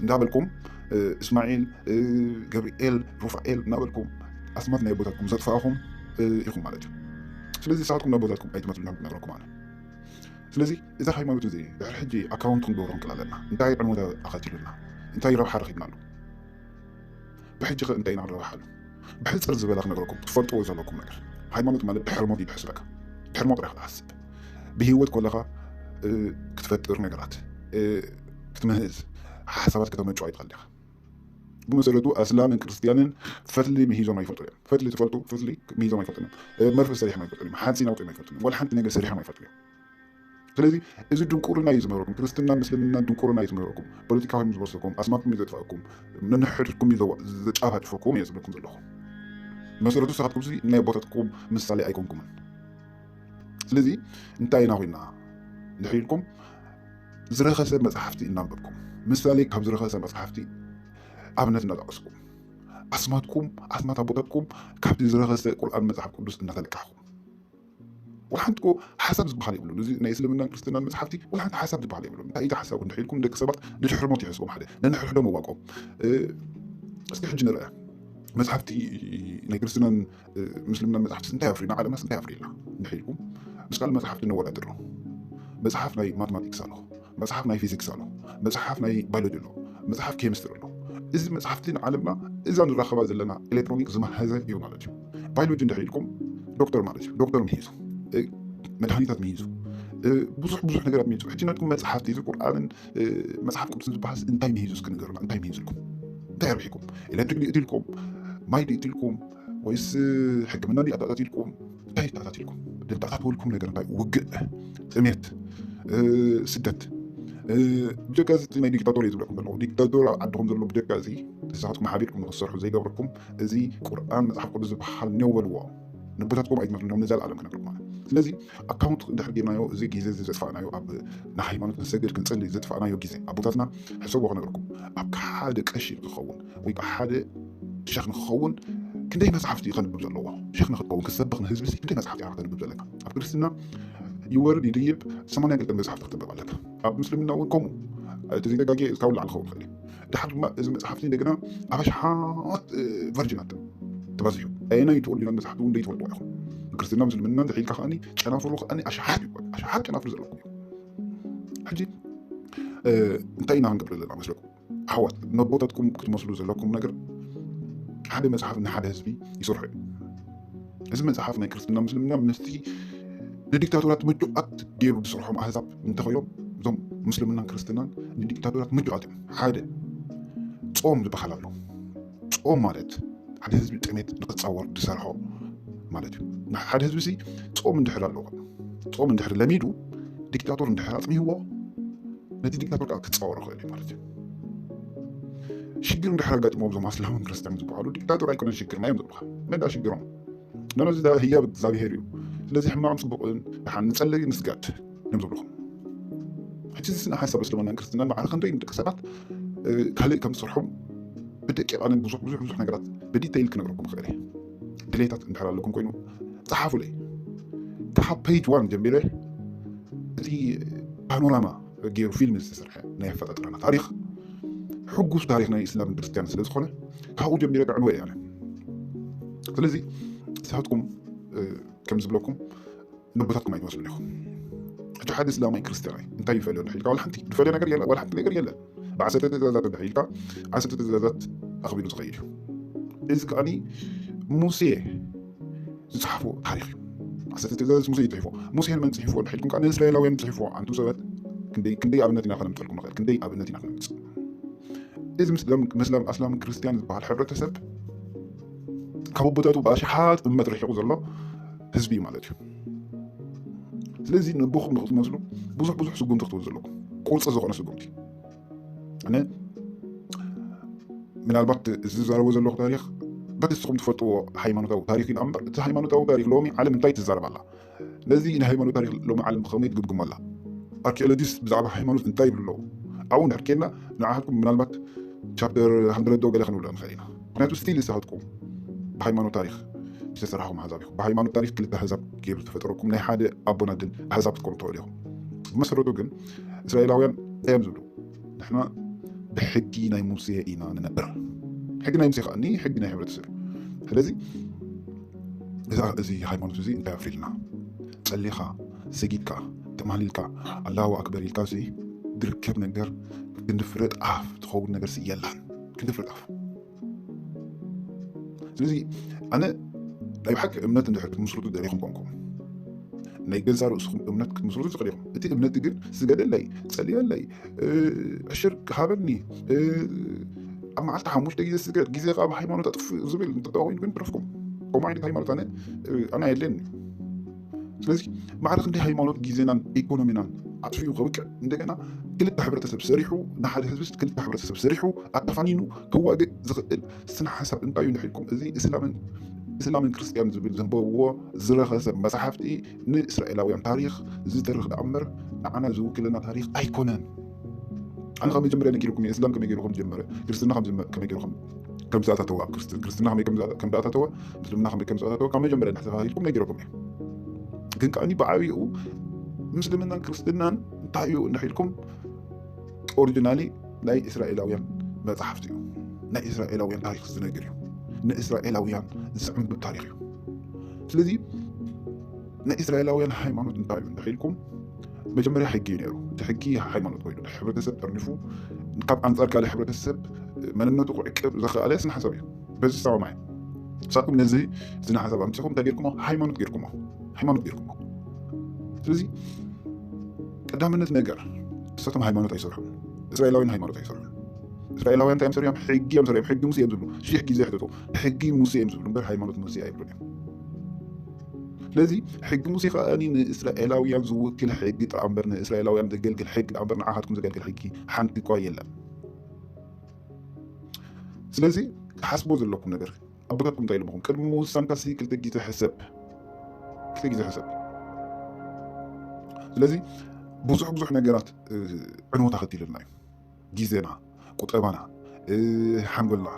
እንዳበልኩም፣ እ፣ እስማዒል፣ እ፣ ገብርኤል፣ ሩፋኤል እናበልኩም ኣስማት ናይ ኣቦታትኩም ዘጥፋእኹም፣ እ፣ ኢኹም ማለት እዩ። ስለዚ ንስኻትኩም ንኣቦታትኩም ኣይትመስሉን ኢኹም ክነግረኩም ኣነ። ስለዚ እዚ ሃይማኖት እዚ ድሕሪ ሕጂ ኣካውንት ክንገብሮ ክንክእል ኣለና። እንታይ ዕንወት ኣኸቲሉና? እንታይ ረብሓ ረኺብናሉ? ብሕጂ ኸ እንታይ ኢና ክንረብሓሉ? ብሕጽር ዝበለ ክነግረኩም፣ ትፈልጥዎ ዘለኩም ነገር። ሃይማኖት ማለት ድሕሪ ሞት እዩ ዝሕስበካ። ድሕሪ ሞት ጥራሕ ክትሓስብ። ብህይወት ከለኻ፣ እ፣ ክትፈጥር ነገራት፣ እ፣ ክትምህዝ፣ ሓሳባት ከተመንጭዋ ይትኽእል ዲኻ። ብመሰረቱ ኣስላምን ክርስትያንን ፈትሊ ምሂዞም ኣይፈልጡን እዮም። ፈትሊ ትፈልጡ? ፈትሊ ምሂዞም ኣይፈልጡን እዮም። እ፣ መርፍእ ሰሪሖም ኣይፈልጡን እዮም። ሓፂን ኣውፂኦም ኣይፈልጡን እዮም። ዋላ ሓንቲ ነገር ሰሪሖም ኣይፈልጡን እዮም። ስለዚ እዚ ድንቁርና እዩ ዝመረኩም። ክርስትና ምስልምና ድንቁርና እዩ ዝመረኩም። ፖለቲካኹም እዩ ዝወርሰኩም፣ ኣስማትኩም እዩ ዘጥፋእኩም፣ ነንሕድኩም እዩ ዘዋ-፣ ዘጫፋጭፈኩም እየ ዝብለኩም ዘለኹ። መሰረቱ ንስኻትኩም እዚ ናይ ኣቦታትኩም ምሳሌ ኣይኮንኩምን። ስለዚ እንታይ ኢና ኮይና እንድሕር ኢልኩም ዝረኸሰ መጽሓፍቲ እናንበብኩም፣ ምሳሌ ካብ ዝረኸሰ መጽሓፍቲ ኣብነት እናጠቐስኩም፣ ኣስማትኩም፣ ኣስማት ኣቦታትኩም ካብቲ ዝረኸሰ ቁርኣን መጽሓፍ ቅዱስ እናተለቃሕኩም፣ ወላ ሓንቲ እኮ ሓሳብ ዝበሃል የብሉን። እዚ ናይ እስልምናን ክርስትናን መጽሓፍቲ ወላ ሓንቲ ሓሳብ ዝበሃል የብሉን። እንታይ እዩ ሓሳብ እንድሕር ኢልኩም፣ ደቂ ሰባት ንድሕሪ ሞት ይሕስቦም ሓደ፣ ነንሕድሕዶም እዋቆም። እ፣ እስኪ ሕጂ ንርአ። መጽሓፍቲ ናይ ክርስትናን፣ እ፣ ምስልምናን መጽሓፍቲ እንታይ ኣፍሪና፣ ዓለምናስ እንታይ ኣፍሪና እንድሕር ኢልኩም፣ ምስ ካልእ መጽሓፍቲ ነወዳድሮ። መጽሓፍ ናይ ማትማቲክስ ኣሎ፣ መጽሓፍ ናይ ፊዚክስ ኣሎ፣ መጽሓፍ ናይ ባዮሎጂ ኣሎ፣ መጽሓፍ ኬሚስትሪ ኣሎ። እዚ መጽሓፍቲ ንዓለምና እዛ ንራኸባ ዘለና ኤሌክትሮኒክ ዝመሃዘ እዩ ማለት እዩ። ባዮሎጂ እንድሕር ኢልኩም ዶክተር ማለት እዩ። ዶክተር ምሂዙ፣ እ፣ መድሃኒታት ምሂዙ፣ እ፣ ብዙሕ ብዙሕ ነገራት ምሂዙ። ሕጂ ናትኩም መጽሓፍቲ እዚ ቁርኣንን፣ እ፣ መጽሓፍ ቅዱስን ዝበሃልስ እንታይ ምሂዙ እስኪ ንገሩና። እንታይ ምሂዙልኩም? እንታይ ኣርቢሕኩም? ኤሌክትሪክ ድዩ ኣእትዩልኩም? ማይ ድዩ ኣእትዩልኩም? ወይስ ሕክምና ድዩ ኣተኣታቲልኩም? እንታይ ኣተኣታቲልኩም? ዘተኣታተወልኩም ነገር እንታይ? ውግእ፣ ጥሜት፣ እ፣ ስደት። እ፣ ብጀካ እዚ ናይ ዲክታቶር እዩ ዝብለኩም ዘለኹ። ዲክታቶር ኣብ ዓድኹም ዘሎ ብጀካ እዚ ንስኻትኩም ሓቢርኩም ንኽትሰርሑ ዘይገብረኩም፣ እዚ ቁርኣን መጽሓፍ ቅዱስ ዝበሃል ኔው በልዎ። ንቦታትኩም ኣይትመስሉን እዮም ንዘለኣለም ክነግረኩም ማለት። ስለዚ ኣካውንት እንድሕር ጌርናዮ፣ እዚ ግዜ እዚ ዘጥፋእናዮ፣ ኣብ ንሃይማኖት ክንሰግድ ክንጽሊ ዘጥፋእናዮ ግዜ፣ ኣቦታትና ሕሰቦ ክነግረኩም፣ ኣብ ሓደ ቀሺ ክኸውን ወይ ከዓ ሓደ ሸኽ ንክኸውን ክንደይ መጽሓፍቲ እዩ ከንብብ ዘለዎ? ሸኽ ንክትኸውን፣ ክሰብኽ ንህዝቢ ሲ ክንደይ መጽሓፍቲ ኢኻ ከተንብብ ዘለካ? ኣብ ክርስትና ይወርድ ይድይብ ሰማንያ ክልተ መጽሓፍቲ ክትንበብ ኣለካ። ኣብ ምስልምና እውን ከምኡ። እቲ ዘይተጋግየ ካብ ላዕሊ ክኸውን ይኽእል እዩ። ድሓር ድማ እዚ መጽሓፍቲ እንደገና ኣብ ኣሽሓት፣ እ፣ ቨርጅናት ተባዚሑ። ኣየናይ እቲ ኦሪጂናል መጽሓፍቲ እውን ዘይትፈልጥዎ ኢኹም። ክርስትና ምስልምና እንድሕር ኢልካ ከኣኒ ጨናፍሩ ከኣኒ ኣሽሓት እዩ። ኣሽሓት ጨናፍር ዘለኩም እዩ። ሕጂ፣ እ፣ እንታይ ኢና ክንገብር ዘለና መስለኩም? ኣሕዋት፣ ነቦታትኩም ክትመስሉ ዘለኩም ነገር ሓደ መጽሓፍ ንሓደ ህዝቢ ይሰርሖ እዩ። እዚ መጽሓፍ ናይ ክርስትና ምስልምና ምስቲ ንዲክታቶራት ምቹኣት ገይሩ ዝሰርሖም ኣህዛብ እንተኾይኖም፣ እዞም ምስልምናን ክርስትናን ንዲክታቶራት ምቹኣት እዮም። ሓደ ጾም ዝበሃል ኣሎ። ጾም ማለት ሓደ ህዝቢ ጥሜት ንክጻወር ዝሰርሖ ማለት እዩ። ሓደ ህዝቢ ሲ ጾም እንድሕር ኣለዎ፣ ጾም እንድሕር ለሚዱ፣ ዲክታቶር እንድሕር ኣፅኒህዎ፣ ነቲ ዲክታቶር ከዓ ክፃወሮ ይኽእል እዩ ማለት እዩ። ሽግር እንድሕር ኣጋጥሞም እዞም ኣስላምን ክርስትያን ዝበሃሉ፣ ዲክታቶር ኣይኮነን ሽግርና እዮም ዝብሉኻ። መዳ ሽግሮም፣ ነዚ ህያብ እግዚኣብሄር እዩ። ስለዚ ሕማቕን ፅቡቕን፣ ደሓን ንፀልይ ንስጋድ እዮም ዝብሉኹም። ሕጂ እዚ ስነ ሓሳብ እስልምናን ክርስትናን ማዕረ ክንደይ ንደቂ ሰባት ካልእ ከም ዝሰርሖም ብደቂቕ ኣነ ብዙሕ ብዙሕ ብዙሕ ነገራት ብዲተይል ክነግረኩም ይኽእል እየ። ድሌታት እንድሕር ኣለኩም ኮይኑ ፀሓፉለይ። ካብ ፔጅ ዋን ጀሚረ እቲ ፓኖራማ ገይሩ ፊልም ዝተሰርሐ ናይ ኣፈጣጥራና ታሪኽ፣ ሕጉስ ታሪኽ ናይ እስላምን ክርስትያን ስለ ዝኾነ፣ ካብኡ ጀሚረ ከዕንወ እየ ኣነ። ስለዚ ንስኻትኩም ከም ዝብለኩም ነቦታትኩም ኣይትመስሉን ኢኹም። ሕጂ ሓደ እስላማይ ክርስትያናይ እንታይ ይፈልዮ እንድሕር ኢልካ፣ ዋላ ሓንቲ ዝፈልዮ ነገር የለ፣ ዋላ ሓንቲ ነገር የለ። ብዓሰርተ ትእዛዛት እንድሕር ኢልካ፣ ዓሰርተ ትእዛዛት ኣኽቢሩ ዝኸይድ እዩ። እዚ ከዓኒ ሙሴ ዝፅሓፎ ታሪኽ እዩ። ዓሰርተ ትእዛዛት ሙሴ እዩ ፅሒፎ። ሙሴ ንመን ፅሒፎ እንድሕር ኢልኩም ከዓ፣ ንእስራኤላውያን ፅሒፎ። ኣንቱም ሰባት ክንደይ ክንደይ ኣብነት ኢና ከነምፀልኩም ንኽእል፣ ክንደይ ኣብነት ኢና ከነምፅእ። እዚ ምስላም ኣስላም ክርስትያን ዝበሃል ሕብረተሰብ ካብ ኣቦታቱ ብኣሽሓት እመት ርሒቑ ዘሎ ህዝቢ እዩ ማለት እዩ። ስለዚ ንቦኹም ንክትመስሉ ብዙሕ ብዙሕ ስጉምቲ ክትወስዱ ዘለኩም፣ ቁርፂ ዝኾነ ስጉምቲ። ኣነ ምናልባት እዚ ዝዛረቦ ዘለኹ ታሪኽ በቲ ንስኹም ትፈልጥዎ ሃይማኖታዊ ታሪኽ እዩ እምበር፣ እቲ ሃይማኖታዊ ታሪኽ ሎሚ ዓለም እንታይ ትዛረብ ኣላ፣ ነዚ ናይ ሃይማኖት ታሪኽ ሎሚ ዓለም ብኸመይ ትግምግሞ ኣላ፣ ኣርኪኦሎጂስት ብዛዕባ ሃይማኖት እንታይ ይብሉ ኣለዉ፣ ኣብኡ እንድሕር ኬድና ንዓኹም ምናልባት ቻፕተር ሃንድረድ ዶ ገለ ክንብሎ ንኽእል ኢና። ምክንያቱ ስቲል ንስኻትኩም ብሃይማኖት ታሪኽ ዝተሰርሕኹም ኣህዛብ ኢኹም። ብሃይማኖት ታሪኽ ክልተ ኣህዛብ ገይሩ ዝተፈጠረኩም ናይ ሓደ ኣቦን ኣደን ኣህዛብ ክትኮኑ ትኽእሉ ኢኹም። ብመሰረቱ ግን እስራኤላውያን እንታይ እዮም ዝብሉ? ንሕና ብሕጊ ናይ ሙሴ ኢና ንነብር። ሕጊ ናይ ሙሴ ከኣ ሕጊ ናይ ሕብረተሰብ እዩ። ስለዚ እዛ እዚ ሃይማኖት እዚ እንታይ ኣፍሪልና? ጸሊኻ፣ ሰጊድካ፣ ተማሊልካ፣ ኣላሁ ኣክበር ኢልካ ሲ ዝርከብ ነገር ክንዲ ፍረ ጣፍ ትኸውን ነገር ሲ የላን። ክንዲ ፍረ ጣፍ። ስለዚ ኣነ ናይ ብሓቂ እምነት እንድሕር ክትምስርቱ ደሊኹም ኮንኩም ናይ ገዛ ርእስኹም እምነት ክትምስርቱ ትኽእሉ ኢኹም። እቲ እምነት ግን ስገደለይ፣ ጸልየለይ፣ እ፣ ዕሽር ሃበኒ፣ እ፣ ኣብ መዓልቲ ሓሙሽተ ግዜ ስገድ፣ ግዜኻ ኣብ ሃይማኖት ኣጥፍእ ዝብል እንተኾይኑ ግን ትረፍኩም። ከምኡ ዓይነት ሃይማኖት ኣነ፣ እ፣ ኣነ ኣየድልየኒ። ስለዚ ማዕረ ክንደይ ሃይማኖት ግዜናን ኢኮኖሚናን ኣጥፊኡ ከብቅዕ፣ እንደገና ክልተ ሕብረተሰብ ሰሪሑ፣ ንሓደ ህዝቢ ክልተ ሕብረተሰብ ሰሪሑ ኣተፋኒኑ ክዋግእ ዝኽእል ስነ ሓሳብ እንታይ እዩ እንድሕር ኢልኩም፣ እዚ እስላምን እስላምን ክርስትያን ዝብል ዘንበብዎ ዝረኸሰ መጽሓፍቲ ንእስራኤላውያን ታሪኽ ዝተርኽ ደኣ እምበር ንዓና ዝውክለና ታሪኽ ኣይኮነን። ኣነ ካብ መጀመርያ ነጊርኩም እየ፣ እስላም ከመይ ገይሩ ከም ዝጀመረ፣ ክርስትና ከም ዝመ-፣ ከመይ ገይሩ ከም፣ ከም ዝኣታተወ፣ ኣብ ክርስት-፣ ክርስትና ከመይ ከም ዝኣ-፣ ከም ዝኣታተወ፣ ምስልምና ከመይ ከም ዝኣታተወ ካብ መጀመርያ ንሕተፋሂልኩም ነጊረኩም እየ። ግን ከኣኒ ብዓብይኡ ምስልምናን ክርስትናን እንታይ እዩ እንድሕር ኢልኩም፣ ኦሪጂናሊ ናይ እስራኤላውያን መጽሓፍቲ እዩ። ናይ እስራኤላውያን ታሪኽ ዝነግር እዩ። ንእስራኤላውያን ዝዕንብብ ታሪኽ እዩ። ስለዚ ናይ እስራኤላውያን ሃይማኖት እንታይ እዩ እንድሕር ኢልኩም፣ መጀመርያ ሕጊ እዩ ነይሩ። እቲ ሕጊ ሃይማኖት ኮይኑ፣ ንሕብረተሰብ ጠርኒፉ፣ ካብ ኣንጻር ካልእ ሕብረተሰብ መንነቱ ክዕቅብ ዘኽኣለ ስነ ሓሳብ እዩ። በዚ ዝሰማማዕ እዩ። ንሳኩም ነዚ ስነ ሓሳብ ኣምጺኹም እንታይ ጌርኩሞ? ሃይማኖት ጌርኩሞ። ሃይማኖት ጌርኩሞ። ስለዚ ቀዳምነት ነገር ንሳቶም ሃይማኖት ኣይሰርሑን። እስራኤላውያን ሃይማኖት ኣይሰርሑን። እስራኤላውያን እንታይ እዮም ሰሪሖም? ሕጊ እዮም ሰሪሖም። ሕጊ ሙሴ እዮም ዝብሉ። ሺሕ ግዜ ሕተቱ። ሕጊ ሙሴ እዮም ዝብሉ እምበር ሃይማኖት ሙሴ ኣይብሉን እዮም። ስለዚ ሕጊ ሙሴ ከኣ ንእስራኤላውያን ዝውክል ሕጊ ጥራይ እምበር፣ ንእስራኤላውያን ዘገልግል ሕጊ ጥራይ እምበር፣ ንዓኻትኩም ዘገልግል ሕጊ ሓንቲ እኳ የለን። ስለዚ ክትሓስቦ ዘለኩም ነገር፣ ኣቦታትኩም እንታይ ኢሎምኹም? ቅድሚ ምውሳንካ ሲ ክልተ ግዜ ሕሰብ። ክልተ ግዜ ሕሰብ። ስለዚ ብዙሕ ብዙሕ ነገራት፣ እ፣ ዕንወት ኣኸቲሉልና እዩ። ግዜና፣ ቁጠባና፣ እ፣ ሓንጎልና።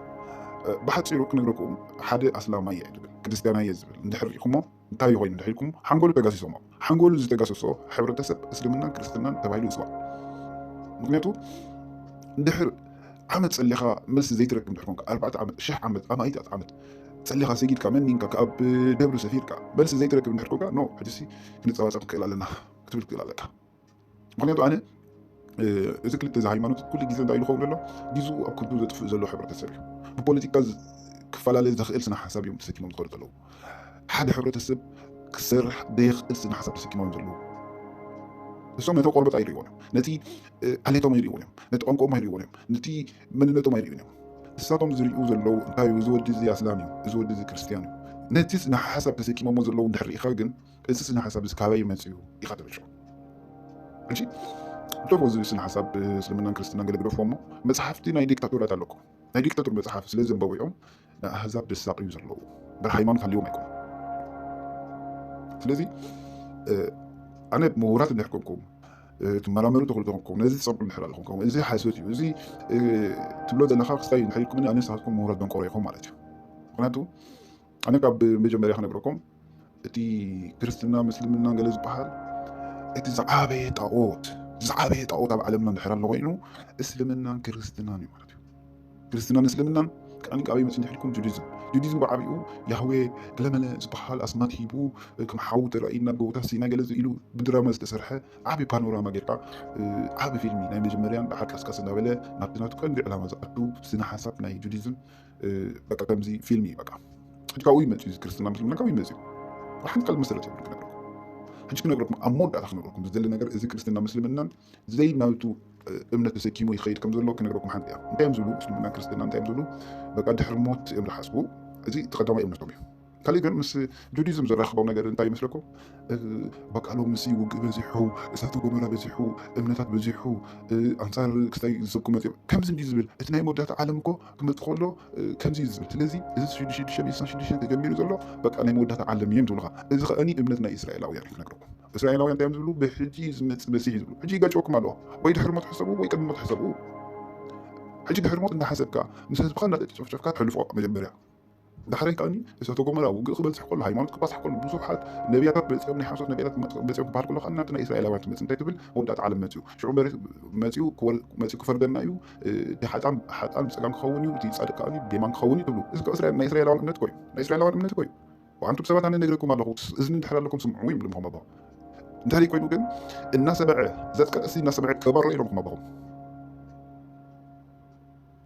እ፣ ብሓጺሩ ክነግረኩም፣ ሓደ ኣስላማይ እየ ዝብል፣ ክርስትያናይ እየ ዝብል እንድሕር ርኢኹሞ፣ እንታይ ኮይኑ እንድሕር ኢልኩም፣ ሓንጎሉ ተጋሲሶሞ። ሓንጎሉ ዝተጋሰሶ ሕብረተሰብ እስልምናን ክርስትናን ተባሂሉ ይጽዋዕ። ምክንያቱ እንድሕር ዓመት ጸሊኻ መልሲ ዘይትረክብ እንድሕር ኮንካ፣ ኣርባዕተ ዓመት፣ ሽሕ ዓመት፣ ኣማኢታት ዓመት ጸሊኻ ሰጊድካ፣ መኒንካ፣ ካብ ደብሪ ሰፊርካ መልሲ ዘይትረክብ እንድሕር ኮንካ፣ ኖ፣ ሕጂሲ ክንጸባጸብ ንክእል ኣለና ክትብል ትክእል ኣለካ። ምክንያቱ ኣነ፣ እ፣ እዚ ክልተ እዚ ሃይማኖት ኩሉ ግዜ እንታይ ኢሉ ክኸውን ዘሎ? ግዜኡ ኣብ ከንቱ ዘጥፍእ ዘሎ ሕብረተሰብ እዩ። ብፖለቲካ ዝ-፣ ክፈላለ ዘኽእል ስነ ሓሳብ እዮም ተሰኪሞም ዝኸዱ ዘለዉ። ሓደ ሕብረተሰብ ክሰርሕ ዘይኽእል ስነ ሓሳብ ተሰኪሞም ዘለዉ። እሶም ነቲ ቆርበት ኣይርእይዎን እዮም። ነቲ፣ እ፣ ዓሌቶም ኣይርእይዎን እዮም። ነቲ ቋንቋኦም ኣይርእይዎን እዮም። ነቲ መንነቶም ኣይርእዩን እዮም። ንሳቶም ዝርእዩ ዘለዉ እንታይ እዩ? እዚ ወዲ እዚ ኣስላም እዩ፣ እዚ ወዲ እዚ ክርስትያን እዩ። ነቲ ስነ ሓሳብ ተሰኪሞሞ ዘለዉ እንድሕር ርኢኻ ግን፣ እዚ ስነ ሓሳብ እዚ ካበይ መጺኡ ኢኻ ትብል ሽዑ። ሕጂ፣ ግደፎ እዚ ስነ ሓሳብ እስልምናን ክርስትናን ገለ ግደፎ እሞ፣ መጽሓፍቲ ናይ ዲክታቶራት ኣለኩም። ናይ ዲክታቶር መጽሓፍ ስለ ዘንበቡ እዮም ንኣህዛብ ደሳቕዩ ዘለዉ። እምበር ሃይማኖት ሃልዮም ኣይኮኑን። ስለዚ፣ እ፣ ኣነ ምሁራት እንድሕር ኮንኩም፣ እ፣ ትመራመሩ ተኽእሉ ተኾንኩም፣ ነዚ ትጸንዑ እንድሕር ኣለኹም፣ ከምኡ እዚ ሓሶት እዩ፣ እዚ፣ እ፣ ትብሎ ዘለኻ ክስታይ እንድሕር ኢልኩምኒ፣ ኣነ ንስኻትኩም ምሁራት ደንቆሮ ኢኹም ማለት እዩ። ምኽንያቱ፣ ኣነ ካብ መጀመርያ ክነግረኩም፣ እቲ ክርስትና ምስልምና ገለ ዝበሃል፣ እቲ ዝዓበየ ጣኦት፣ ዝዓበየ ጣኦት ኣብ ዓለምና እንድሕር ኣሎ ኮይኑ፣ እስልምናን ክርስትናን እዩ ማለት እዩ። ክርስትናን እስልምናን ከኣኒ ካበይ መፅእ እንድሕር ኢልኩም፣ ጁዲዝም። ጁዲዝም ብዓቢኡ ያህዌ ገለመለ ዝበሃል ኣስማት ሂቡ፣ ከም ሓዊ ተራእዩና፣ ጎቦታት ሲና ገለ ኢሉ ብድራማ ዝተሰርሐ ዓቢ ፓኖራማ ጌርካ፣ እ፣ ዓቢ ፊልም እዩ። ናይ መጀመርያን ደሓር ቀስቀስ እናበለ ናብቲ ናቱ ቀንዲ ዕላማ ዝኣቱ ስነ ሓሳብ ናይ ጁዲዝም፣ እ፣ በቃ ከምዚ ፊልም እዩ በቃ። ሕጂ ካብኡ ይመጽእ እዩ፣ እዚ ክርስትና ምስልምና ካብኡ ይመጽእ እዩ። ሓንቲ ቃል መሰረት የብሉን ክነግረኩም። ሕጂ ክነግረኩም፣ ኣብ መወዳእታ ክነግረኩም ዝደሊ ነገር፣ እዚ ክርስትና ምስልምናን ዘይ ናቱ፣ እ፣ እምነት ተሰኪሙ ይኸይድ ከም ዘሎ ክነግረኩም ሓንቲ እያ። እንታይ እዮም ዝብሉ? እስልምና ክርስትና እንታይ እዮም ዝብሉ? በቃ ድሕሪ ሞት እዮም ዝሓስቡ። እዚ እቲ ቀዳማይ እምነቶም እዩ። ካልእ ግን ምስ ጁዲዝም ዘራኽቦም ነገር እንታይ ይመስለኩም? እ፣ በቃ ሎምሲ ውግእ በዚሑ፣ እሳተ ጎመራ በዚሑ፣ እምነታት በዚሑ፣ እ፣ ኣንጻር ክስታይ ዝሰብኩ መጺኦም። ከምዚ እንዲ ዝብል፣ እቲ ናይ መወዳእታ ዓለም እኮ ክመጽእ ከሎ፣ እ፣ ከምዚ እዩ ዝብል። ስለዚ እዚ ሽዱሽተ ሚእቲ ስሳን ሽዱሽተ ተጀሚሩ ዘሎ በቃ ናይ መወዳእታ ዓለም እዮም ዝብሉኻ። እዚ ከኣኒ እምነት ናይ እስራኤላውያን እዩ ክነግረኩም። እስራኤላውያን እንታይ እዮም ዝብሉ? ብሕጂ ዝመጽእ መሲሕ እዩ ዝብሉ። ሕጂ ይጋጨወኩም ኣለዎ። ወይ ድሕሪ ሞት ሕሰቡ፣ ወይ ቅድሚ ሞት ሕሰቡ። ሕጂ ድሕሪ ሞት እናሓሰብካ፣ ምስ ህዝብኻ እናተጨፍጨፍካ ተሕልፎ መጀመርያ። ዳሕራይ ከኣኒ እሳተ ጎመራ ውግእ ክበዝሕ ከሎ፣ ሃይማኖት ክባስሕ ከሎ፣ ብዙሓት ነቢያታት መጺኦም፣ ናይ ሓሶት ነቢያታት መጽ-፣ መጺኦም ክበሃል ከሎ፣ ከኣ ናቲ ናይ እስራኤላውያን ትመጽእ። እንታይ ትብል? መወዳእታ ዓለም መጺኡ። ሽዑ በሪ-፣ መጺኡ ክወር-፣ መጺኡ ክፈርደና እዩ። እ፣ እቲ ሓጣን፣ ሓጣን ብጸጋም ክኸውን እዩ፣ እቲ ጻድቅ ከኣኒ ብየማን ክኸውን እዩ ትብሉ። እዚ ከኣ እስራኤል፣ ናይ እስራኤላውያን እምነት እኮ እዩ። ናይ እስራኤላውያን እምነት እኮ እዩ። ወኣንቱም ሰባት ኣነ ነግረኩም ኣለኹ፣ እዝኒ እንድሕር ኣለኩም ስምዑ ይብሉም ከም ኣባው። እንታይ ደይ ኮይኑ ግን፣ እናሰምዐ፣ ዘጥቀ ቀሲ እናሰምዐ ቀበሮ ኢሎም ከም ኣባኹም።